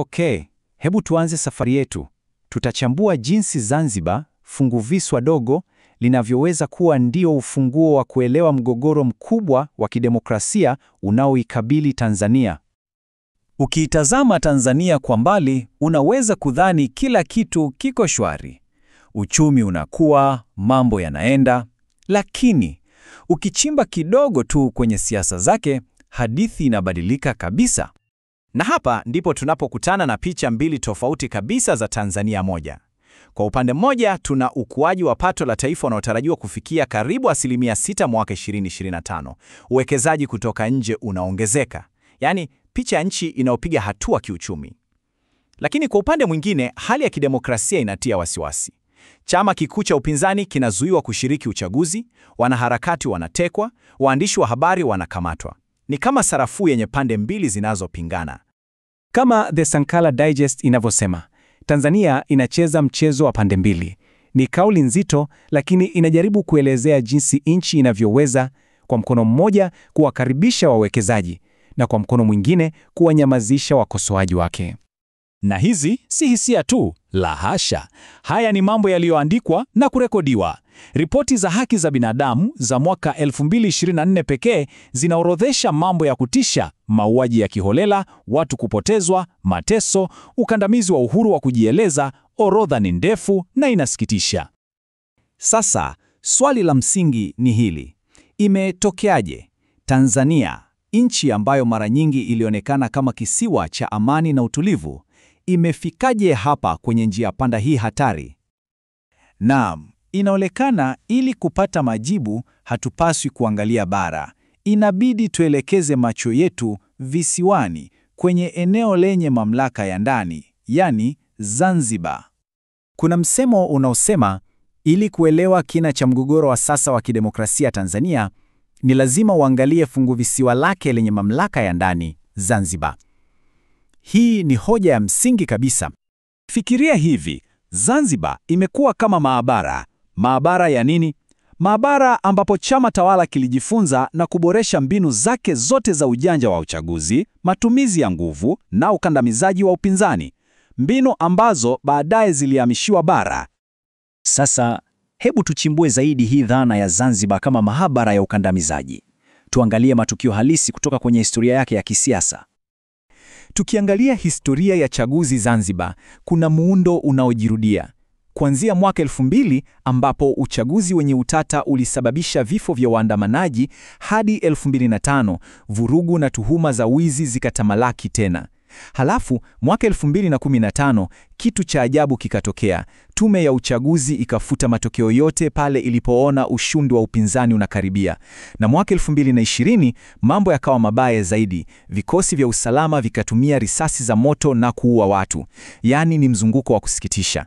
Okay, hebu tuanze safari yetu. Tutachambua jinsi Zanzibar, funguvisiwa dogo, linavyoweza kuwa ndio ufunguo wa kuelewa mgogoro mkubwa wa kidemokrasia unaoikabili Tanzania. Ukiitazama Tanzania kwa mbali, unaweza kudhani kila kitu kiko shwari. Uchumi unakuwa, mambo yanaenda, lakini ukichimba kidogo tu kwenye siasa zake, hadithi inabadilika kabisa. Na hapa ndipo tunapokutana na picha mbili tofauti kabisa za Tanzania moja. Kwa upande mmoja, tuna ukuaji wa pato la taifa unaotarajiwa kufikia karibu 6% mwaka 2025. Uwekezaji kutoka nje unaongezeka, yaani picha ya nchi inayopiga hatua kiuchumi. Lakini kwa upande mwingine, hali ya kidemokrasia inatia wasiwasi. Chama kikuu cha upinzani kinazuiwa kushiriki uchaguzi, wanaharakati wanatekwa, waandishi wa habari wanakamatwa. Ni kama sarafu yenye pande mbili zinazopingana. Kama The Sankara Digest inavyosema, Tanzania inacheza mchezo wa pande mbili. Ni kauli nzito, lakini inajaribu kuelezea jinsi nchi inavyoweza kwa mkono mmoja kuwakaribisha wawekezaji na kwa mkono mwingine kuwanyamazisha wakosoaji wake. Na hizi si hisia tu, la hasha. Haya ni mambo yaliyoandikwa na kurekodiwa. Ripoti za haki za binadamu za mwaka 2024 pekee zinaorodhesha mambo ya kutisha: mauaji ya kiholela, watu kupotezwa, mateso, ukandamizi wa uhuru wa kujieleza. Orodha ni ndefu na inasikitisha. Sasa swali la msingi ni hili: imetokeaje Tanzania, nchi ambayo mara nyingi ilionekana kama kisiwa cha amani na utulivu, imefikaje hapa kwenye njia panda hii hatari? Naam, inaonekana ili kupata majibu hatupaswi kuangalia bara. Inabidi tuelekeze macho yetu visiwani, kwenye eneo lenye mamlaka ya ndani, yani Zanzibar. Kuna msemo unaosema ili kuelewa kina cha mgogoro wa sasa wa kidemokrasia Tanzania, ni lazima uangalie funguvisiwa lake lenye mamlaka ya ndani, Zanzibar. Hii ni hoja ya msingi kabisa. Fikiria hivi, Zanzibar imekuwa kama maabara. Maabara ya nini? Maabara ambapo chama tawala kilijifunza na kuboresha mbinu zake zote za ujanja wa uchaguzi, matumizi ya nguvu na ukandamizaji wa upinzani, mbinu ambazo baadaye zilihamishiwa bara. Sasa hebu tuchimbue zaidi hii dhana ya Zanzibar kama maabara ya ukandamizaji. Tuangalie matukio halisi kutoka kwenye historia yake ya kisiasa. Tukiangalia historia ya chaguzi Zanzibar, kuna muundo unaojirudia. Kuanzia mwaka 2000 ambapo uchaguzi wenye utata ulisababisha vifo vya waandamanaji hadi 2005 vurugu na tuhuma za wizi zikatamalaki tena. Halafu mwaka 2015 kitu cha ajabu kikatokea. Tume ya uchaguzi ikafuta matokeo yote pale ilipoona ushindi wa upinzani unakaribia. Na mwaka 2020 mambo yakawa mabaya zaidi. Vikosi vya usalama vikatumia risasi za moto na kuua watu. Yaani ni mzunguko wa kusikitisha.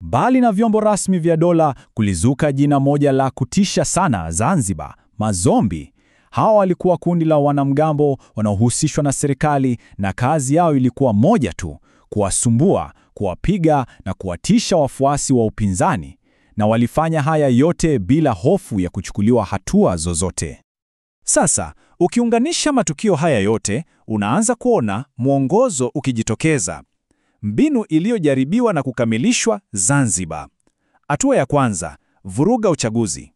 Mbali na vyombo rasmi vya dola, kulizuka jina moja la kutisha sana Zanzibar, mazombi. Hawa walikuwa kundi la wanamgambo wanaohusishwa na serikali na kazi yao ilikuwa moja tu, kuwasumbua, kuwapiga na kuwatisha wafuasi wa upinzani. Na walifanya haya yote bila hofu ya kuchukuliwa hatua zozote. Sasa, ukiunganisha matukio haya yote, unaanza kuona mwongozo ukijitokeza. Mbinu iliyojaribiwa na kukamilishwa Zanzibar. Hatua ya kwanza, vuruga uchaguzi.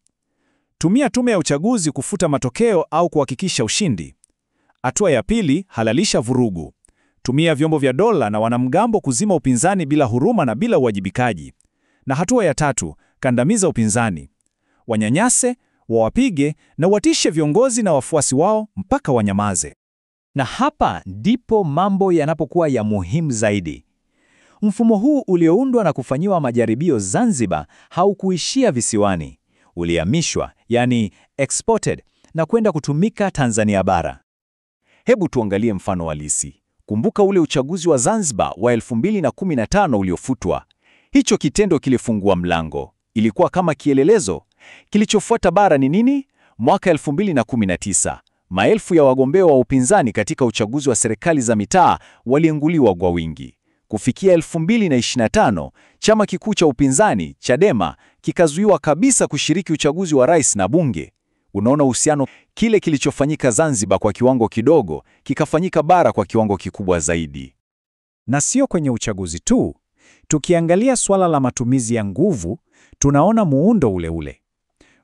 Tumia tume ya uchaguzi kufuta matokeo au kuhakikisha ushindi. Hatua ya pili, halalisha vurugu. Tumia vyombo vya dola na wanamgambo kuzima upinzani bila huruma na bila uwajibikaji. Na hatua ya tatu, kandamiza upinzani. Wanyanyase, wawapige na watishe viongozi na wafuasi wao mpaka wanyamaze. Na hapa ndipo mambo yanapokuwa ya muhimu zaidi. Mfumo huu ulioundwa na kufanyiwa majaribio Zanzibar haukuishia visiwani. Ulihamishwa, yani exported, na kwenda kutumika Tanzania bara. Hebu tuangalie mfano halisi. Kumbuka ule uchaguzi wa Zanzibar wa 2015 uliofutwa. Hicho kitendo kilifungua mlango. Ilikuwa kama kielelezo. Kilichofuata bara ni nini? Mwaka 2019, maelfu ya wagombea wa upinzani katika uchaguzi wa serikali za mitaa walienguliwa kwa wingi. Kufikia 2025, chama kikuu cha upinzani Chadema kikazuiwa kabisa kushiriki uchaguzi wa rais na bunge. Unaona uhusiano? Kile kilichofanyika Zanzibar kwa kiwango kidogo kikafanyika bara kwa kiwango kikubwa zaidi. Na sio kwenye uchaguzi tu. Tukiangalia suala la matumizi ya nguvu, tunaona muundo ule ule.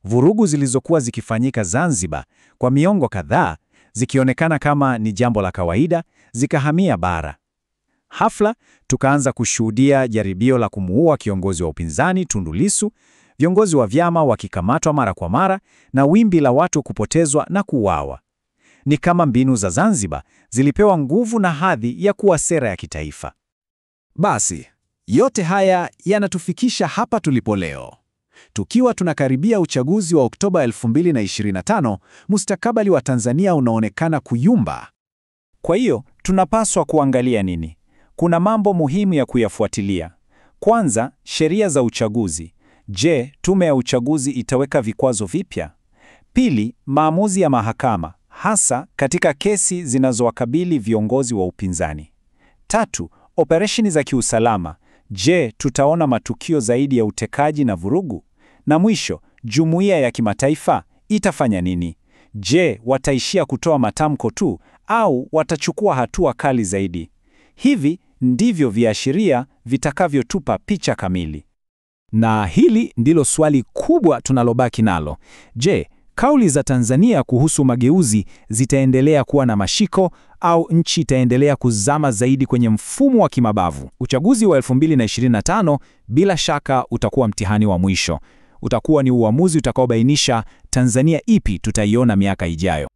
Vurugu zilizokuwa zikifanyika Zanzibar kwa miongo kadhaa, zikionekana kama ni jambo la kawaida, zikahamia bara. Hafla tukaanza kushuhudia jaribio la kumuua kiongozi wa upinzani Tundu Lissu, viongozi wa vyama wakikamatwa mara kwa mara na wimbi la watu kupotezwa na kuuawa. Ni kama mbinu za Zanzibar zilipewa nguvu na hadhi ya kuwa sera ya kitaifa. Basi, yote haya yanatufikisha hapa tulipo leo. Tukiwa tunakaribia uchaguzi wa Oktoba 2025, mustakabali wa Tanzania unaonekana kuyumba. Kwa hiyo, tunapaswa kuangalia nini? Kuna mambo muhimu ya kuyafuatilia. Kwanza, sheria za uchaguzi. Je, tume ya uchaguzi itaweka vikwazo vipya? Pili, maamuzi ya mahakama, hasa katika kesi zinazowakabili viongozi wa upinzani. Tatu, operesheni za kiusalama. Je, tutaona matukio zaidi ya utekaji na vurugu? Na mwisho, jumuiya ya kimataifa itafanya nini? Je, wataishia kutoa matamko tu au watachukua hatua kali zaidi? Hivi ndivyo viashiria vitakavyotupa picha kamili. Na hili ndilo swali kubwa tunalobaki nalo. Je, kauli za Tanzania kuhusu mageuzi zitaendelea kuwa na mashiko au nchi itaendelea kuzama zaidi kwenye mfumo wa kimabavu? Uchaguzi wa 2025 bila shaka utakuwa mtihani wa mwisho. Utakuwa ni uamuzi utakaobainisha Tanzania ipi tutaiona miaka ijayo.